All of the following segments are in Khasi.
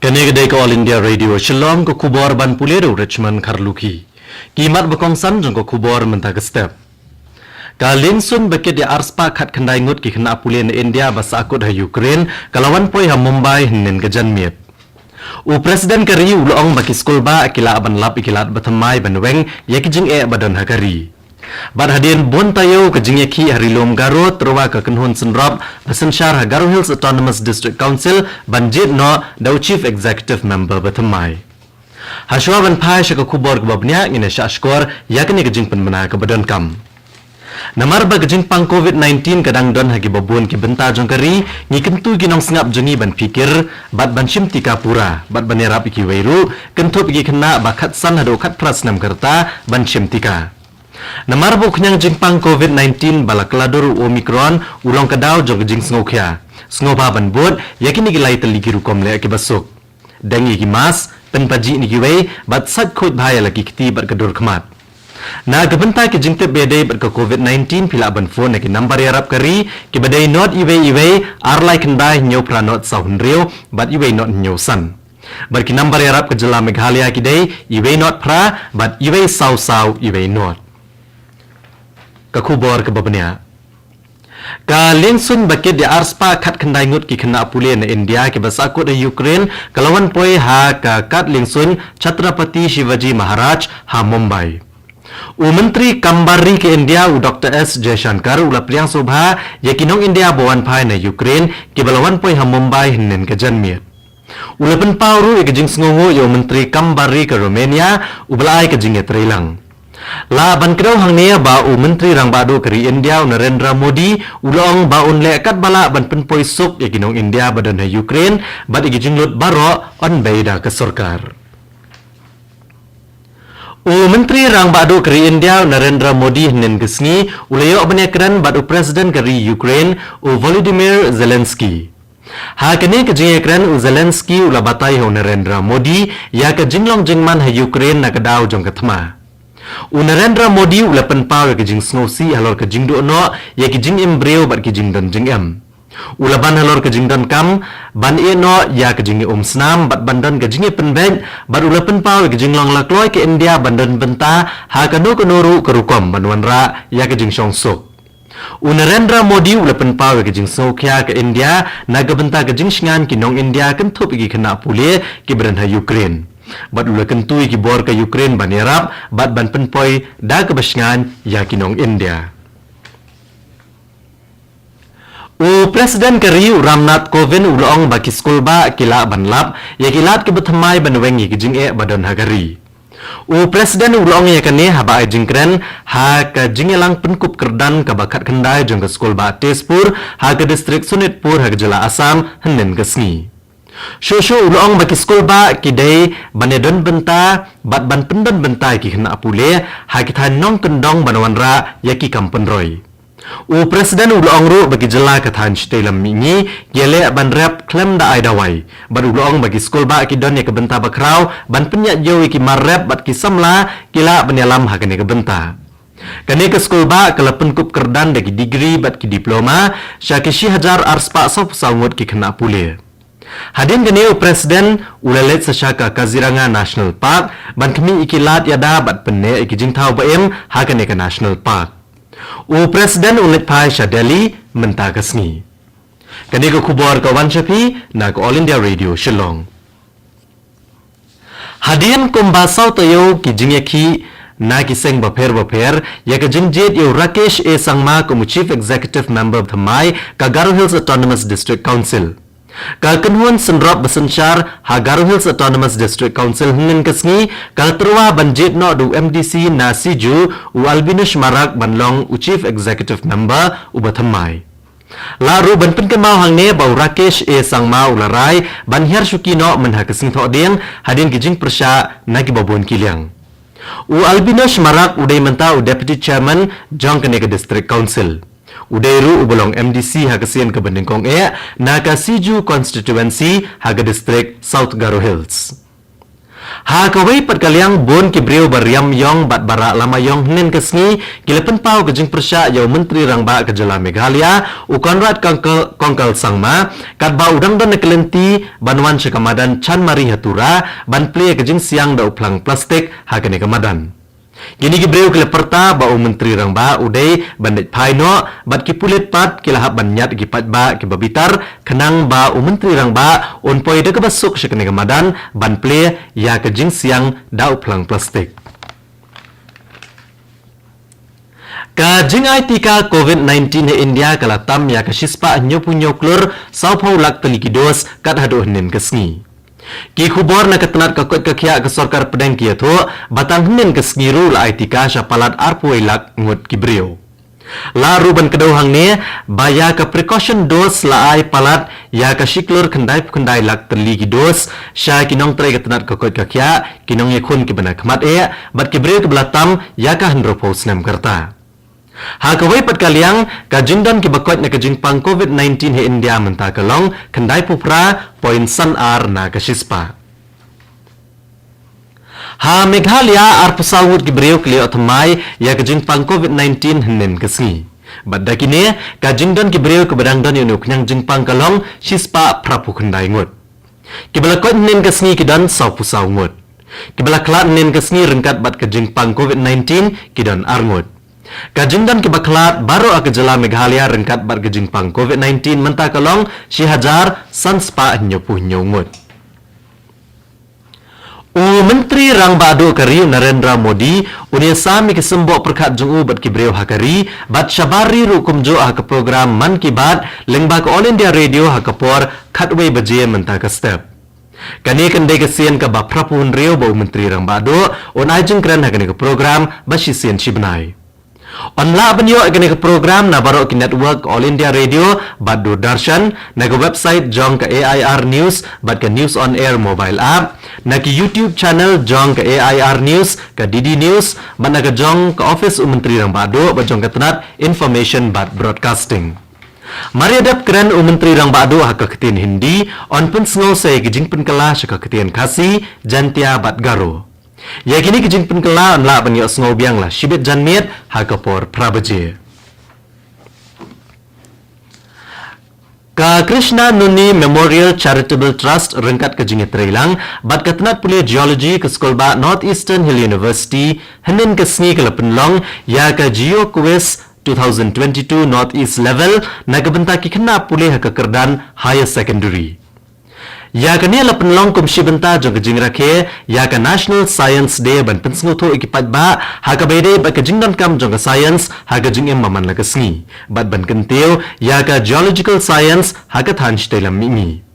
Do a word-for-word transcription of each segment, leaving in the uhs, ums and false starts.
Kane ka dei ka All India Radio Shillong, ka khubor ban pule da u Richmond Kharlukhi. Ki mat ba kongsan jong ka khubor mynta ka step. Ka liengsuiñ ba kit ïa arspah khatkhyndai ngut ki khynnah pule na India ba sahkut ha Ukraine ka la wan poi ha Mumbai hynnin ka janmiet. U President ka ri u la ong ba ki skulbah ki lah ban lap ïa ki lad ba thymmai ban weng ïa ki jingeh ba don ha ka ri. Bad hadien bun taïew ka jingïakhih ha Ri Lum Garo, tyrwa ka kynhun synrop ba synshar ha Garo Hills Autonomous District Council ban jied noh da u Chief Executive Member ba thymmai. Hashwa ban phai sha ka khubor kaba bniah, ngin ïa shah shkor ïa kane ka jingpynbna kaba donkam. Namar ba ka jingpang covid nineteen ka dang don ha kiba bun ki bynta jong ka ri, ngi kyntu ki nongsngap jong ngi ban phikir bad ban shim tika pura bad ban ïarap ïa kiwei ruh, kynthup ïa ki khynnah ba khatsan haduh khatphra snem ka rta ban shim tika. Namar ba u khñiang jingpang covid nineteen ba la kylla dur u Omicron u long ka daw jong ka jingsngewkhia, sngewbha ban bud ïa kine ki lai tylli ki rukom leh kiba suk. Deng ïa ki mask, pynpajih na kiwei bad sait khuid bha ïa la ki kti bad ka dur khmat. Na ka bynta ki jingtip ba ïadei bad ka covid nineteen, phi lah ban phone na ki nambar ïarap ka ri kiba dei not iwei iwei, ar lai khyndai, hynñiew phra not saw hynriew bad iwei not hynñiew san. Bad ki nambar ïarap ka jylla Meghalaya ki dei iwei not phra bad iwei saw saw iwei not. Ka khubor kaba bniah. Ka liengsuiñ ba kit ïa arspah khatkhyndai ngut ki khynnah pule na India kiba sahkut ha Ukraine ka la wan poi ha ka kad liengsuiñ Chhatrapati Shivaji Maharaj ha Mumbai. U Myntri Kam Bar Ri ka India, u Doctor S Jaishankar, u la pdiang sngewbha ïa ki nong India ba wan phai na Ukraine kiba la wan poi ha Mumbai hynnin ka janmiet. U la pynpaw ruh ïa ka jingsngewnguh ïa u Myntri Kam Bar Ri ka Romania, uba la ai ka jingïatreilang. Lah ban kdew hangne ba u Myntri Rangbah Duh ka ri India, u Narendra Modi, u la ong ba un leh katba lah ban pynpoi suk ïa ki nong India ba don ha Ukraine bad ïa ki jinglut baroh yn bei da ka sorkar. U Myntri Rangbah Duh ka ri India, u Narendra Modi, hynnin ka sngi u la ïoh ban ïakren bad u President ka ri Ukraine, u Volodymyr Zelensky. Ha kane ka jingïakren, u Zelensky u la batai ha u Narendra Modi ïa ka jinglong jingman ha Ukraine na ka daw jong ka thma. U Narendra Modi u la pynpaw ïa ka jingsngewsih halor ka jingduh noh ïa ki jingim briew bad ki jingdon jingem. U la ban halor ka jingdonkam ban ïeh noh ïa ka jingïaum snam bad ban don ka jingïapynbeit, bad u la pynpaw ïa ka jinglong la kloi ka India ban don bynta ha kano kano ruh ka rukom ban wanrah ïa ka jingshongsuk. U Narendra Modi u la pynpaw ïa ka jingsngewkhia ka India na ka bynta ka jingshngaiñ ki nong India kynthup ïa ki khynnah pule kiba don ha Ukraine. Bad u la kyntu ïa ki bor ka Ukraine ban ïarap bad ban pynpoi da kaba shngaiñ ïa ki nong India. U President ka ri, u Ramnath Kovind, u la ong ba ki skulbah ki lah ban lap ïa ki lad kiba thymmai ban weng ïa ki jingeh ba don ha ka ri. U President u la ong ïa kane haba ai jingkren ha ka jingïalang pynkup kyrdan kaba khatkhyndai jong ka skulbah Tezpur ha ka distrik Sonitpur ha ka jylla Assam hynnin ka sngi. Shuh shuh u la ong ba ki skulbah ki dei ban ïadon bynta bad ban pyndon bynta ïa ki khynnah pule ha ki thaiñ nongkyndong ban wanrah ïa ki kam pynroi. U President u la ong ruh ba ki jylla ka thaiñ shatei lam mihngi ki ïaleh ban rep khlem da ai dawai, bad u la ong ba ki skulbah ki don ïa ka bynta bakhraw ban pynïaid ïew ïa ki mar rep bad ki samla ki lah ban ïalam ha kane ka bynta. Kane ka skulbah ka la pynkup kyrdan da ki degree bad ki diploma sha ki shi hajar arspah sawphew saw ngut ki khynnah pule. Hadien kane u President u la leit sa sha ka Kaziranga National Park ban khmih ïa ki lad ïada bad pynneh ïa ki jingthaw ba im ha kane ka National Park. U President u leit phai sha Delhi mynta ka sngi. Kane ka khubor ka wan sha phi na ka All India Radio Shillong. Hadien kumba saw taïew ki jingïakhih na ki seng bapher bapher ïa ka jingjied ïa u Rakesh A Sangma kum u Chief Executive Member thymmai ka Garo Hills Autonomous District Council. Ka kynhun synrop ba synshar ha Garo Hills Autonomous District Council hynnin ka sngi ka la tyrwa ban jied noh da u M D C na Siju, u Albinush Marak, ban long u Chief Executive Member uba thymmai. Lah ruh ban pynkynmaw hangne ba u Rakesh A Sangma u la rai ban hiar shuki noh mynha ka sngi Thohdieng hadien ki jingpyrshah na kiba bun ki liang. U Albinush Marak u dei mynta u Deputy Chairman jong kane ka District Council. U dei ruh uba long M D C ha ka sien kaba nyngkong eh na ka Siju Constituency ha ka District South Garo Hills. Ha kawei pat ka liang, bun ki briew ba riam ïong bad ba rah lama ïong hynnin ka sngi ki la pynpaw ka jingpyrshah ïa u Myntri Rangbah ka jylla Meghalaya, u Conrad Kongkal, Kongkal Sangma, katba u dang don na ka lynti ban wan sha ka madan Chanmari ha Tura ban plie ka jingsiang da u phlang plastik ha kane ka madan. Kine ki briew ki la pyrta ba u Myntri Rangbah u dei ban leit phai noh, bad ki pulit pat ki la hap ban ñiad ki paidbah kiba bitar, khnang ba u Myntri Rangbah un poi da kaba suk sha kane ka madan ban plie ïa ka jingsiang da u phlang plastik. Ka jingai tika covid nineteen ha India ka la tam ïa ka shispah hynñiewphew hynñiew klur sawphew lak tylli ki dos kat haduh hynnin ka sngi. Ki khubor na ka tnat ka koit ka khiah ka sorkar pdeng ki ïathuh ba tang hynnin ka sngi ruh la ai tika sha palat arphew wei lak ngut ki briew. La ruh ban kdew hangne ba ïa ka precaution dose la ai palat ïa ka shi klur khyndaiphew khyndai lak tylli ki dos sha ki nongtrei ka tnat ka koit ka khiah, ki nongïakhun kiba na khmat eh, bad ki briew kiba la tam ïa ka hynriewphew snem ka rta. Ha kawei pat ka liang, ka jingdon kiba koit na ka jingpang covid nineteen ha India mynta ka long khyndaiphew phra point san ar na ka shispah. Ha Meghalaya, arphew saw ngut ki briew ki la ïoh thymmai ïa ka jingpang covid nineteen hynnin ka sngi. Bad da kine, ka jingdon ki briew kiba dang don ïa une u khñiang jingpang ka long shispah phraphew khyndai ngut. Kiba la koit hynnin ka sngi ki don sawphew saw ngut. Kiba la khlad hynnin ka sngi ryngkat bad ka jingpang covid nineteen ki don ar ngut. Ka jingdon kiba khlad baroh ha ka jylla Meghalaya ryngkat bad ka jingpang covid nineteen mynta ka long shi hajar san spah hynñiewphew hynñiew ngut. U Myntri Rangbah Duh ka ri u Narendra Modi un ïasam ïa ki symboh pyrkhat jong u bad ki briew ha ka ri, bad shabar ri ruh kumjuh ha ka program Mann Ki Baat lyngba ka All India Radio ha ka por khatwei baje mynta ka step. Kane kan dei ka sien kaba phraphew hynriew ba u Myntri Rangbah Duh un ai jingkren ha kane ka program ba shisien shi bnai. Yn lah ban ïoh ïa kane ka program na baroh ki network All India Radio bad Doordarshan, na ka website jong ka A I R News bad ka News on Air mobile app, na ki YouTube channel jong ka A I R News, ka D D News, bad na ka jong ka office u Myntri Rangbah Duh bad jong ka tnat Information bad Broadcasting. Mar ïa dep kren u Myntri Rangbah Duh ha ka ktien Hindi, yn pynsngew sa ïa ka jingpynkylla sha ka ktien Khasi, Jaintia bad Garo. Ïa kine ki jingpynkylla yn lah ban ïohsngew biang la shibit janmiet ha ka por phra baje. Ka Krishna Nunni Memorial Charitable Trust ryngkat ka jingïatreilang bad ka tnat pule Geology ka skulbah North Eastern Hill University hynnin ka sngi ka la pynlong ïa ka Geo Quiz two thousand twenty-two North East Level na ka bynta ki khynnah pule ha ka kyrdan Higher Secondary. Ïa kane la pynlong kum shi bynta jong ka jingrakhe ïa ka National Science Day ban pynsngewthuh ïa ki paidbah ha kaba ïadei bad ka jingdonkam jong ka science ha ka jingim ba man la ka sngi, bad ban kyntiew ïa ka geological science ha ka thaiñ shatei lam mihngi.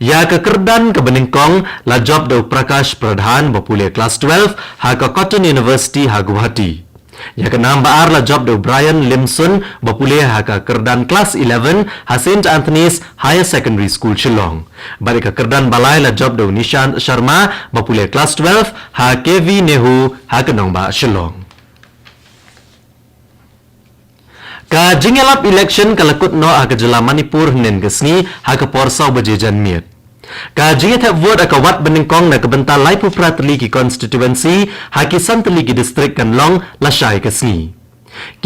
Ïa ka kyrdan kaba nyngkong la jop da u Prakash Pradhan ba pule klas twelve ha ka Cotton University ha Guwahati. Ïa ka nam ba ar la jop da u Brian Limson ba pule ha ka kyrdan klas eleven ha Saint Anthony's Higher Secondary School Shillong. Bad ïa ka kyrdan ba lai la jop da u Nishant Sharma ba pule klas twelve ha K V Nehu ha ka nongbah Shillong. Ka jingïalap election ka la kut noh ha ka jylla Manipur hynnin ka sngi ha ka por saw baje janmiet. Ka jingïathep vote ha ka wat banyngkong na ka bynta laiphew phra tylli ki constituency ha ki san tylli ki district kan long lashai ka sngi.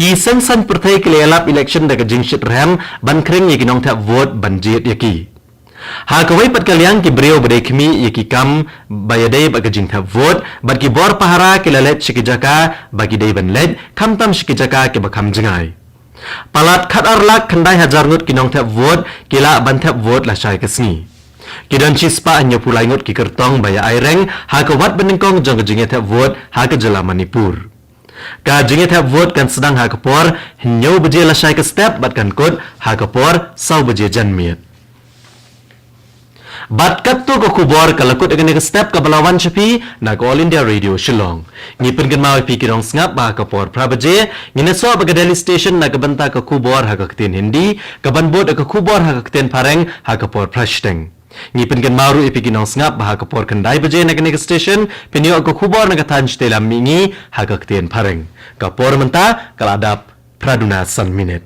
Ki seng saiñ pyrthei ki la ïalap election da ka jingshit rhem ban khring ïa ki nongthep vote ban jied ïa ki. Ha kawei pat ka liang, ki briew ba dei khmih ïa ki kam ba ïadei bad ka jingthep vote bad ki bor pahara ki la leit sha ki jaka ba ki dei ban leit, khamtam sha ki jaka kiba kham jngai. Palat khatar lak khyndai hajar ngut ki nongthep vote ki lah ban thep vote lashai ka sngi. Ki don shispah hynñiewphew lai ngut ki kyrtong ba ïa aireng ha ka wat banyngkong jong ka jingïathep vote ha ka jylla Manipur. Ka jingïathep vote kan sdang ha ka por hynñiew baje lashai ka step bad kan kut ha ka por saw baje janmiet. Bad katto ka khubor ka la kut ha kane ka step kaba la wan sha phi na ka All India Radio Shillong. Ngi pynkynmaw ïa phi ki nongsngap ba ha ka por phra baje ngin ïasoh bad ka Delhi Station na ka bynta ka khubor ha ka ktien Hindi, kaban bud ïa ka khubor ha ka ktien Phareng ha ka por phra shiteng. Ngi pynkynmaw ruh ïa phi ki nongsngap ba ha ka por khyndai baje na kane ka station phin ïoh ïa ka khubor na ka thaiñ shatei lam mihngi ha ka ktien Phareng. Ka por mynta ka la dap phra duna san minit.